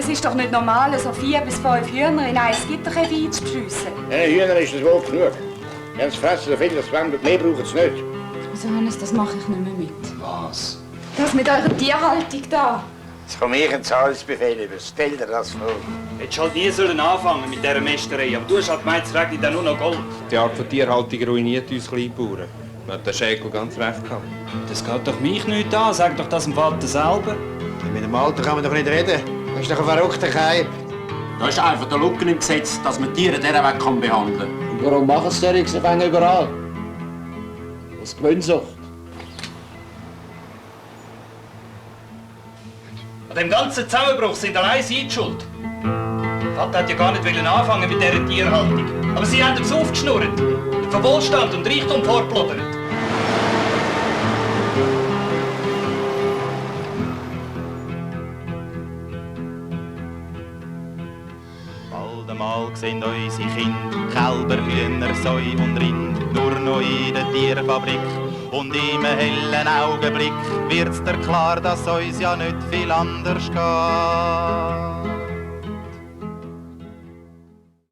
ist doch nicht normal, so 4 bis 5 Hühner in ein Gitterkäfig einzuschliessen. Einen Hühner ist das wohl genug. Wenn sie fressen, so viel das wollen, mehr brauchen sie nicht. Wieso, Hannes, das mache ich nicht mehr mit. Was? Das mit eurer Tierhaltung da. Jetzt komme ich einen Zahlungsbefehl über. Stell dir das vor. Hättest halt nie sollen anfangen mit dieser Mästerei, aber du hast halt gemeint, es regnet dann nur noch Gold. Die Art von Tierhaltung ruiniert uns Kleinbauern. Da hat der Schäkel ganz recht gehabt. Das geht doch mich nicht an, sag doch das dem Vater selber. Mit dem Alter kann man doch nicht reden. Das ist doch ein verrückter Keib. Da ist einfach der Lücken im Gesetz, dass man Tiere dieser Weg behandeln kann. Und warum machen sie das überall? Aus Gewöhnsucht. An dem ganzen Zusammenbruch sind allein Sie die schuld. Vater hat ja gar nicht anfangen mit dieser Tierhaltung. Aber Sie haben es aufgeschnurrt. Von Wohlstand und Reichtum vorplaudert. Bald einmal sehen unsere Kinder Kälber, Hühner, Säu und Rind nur noch in der Tierfabrik. Und im hellen Augenblick wird's dir klar, dass uns ja nicht viel anders geht.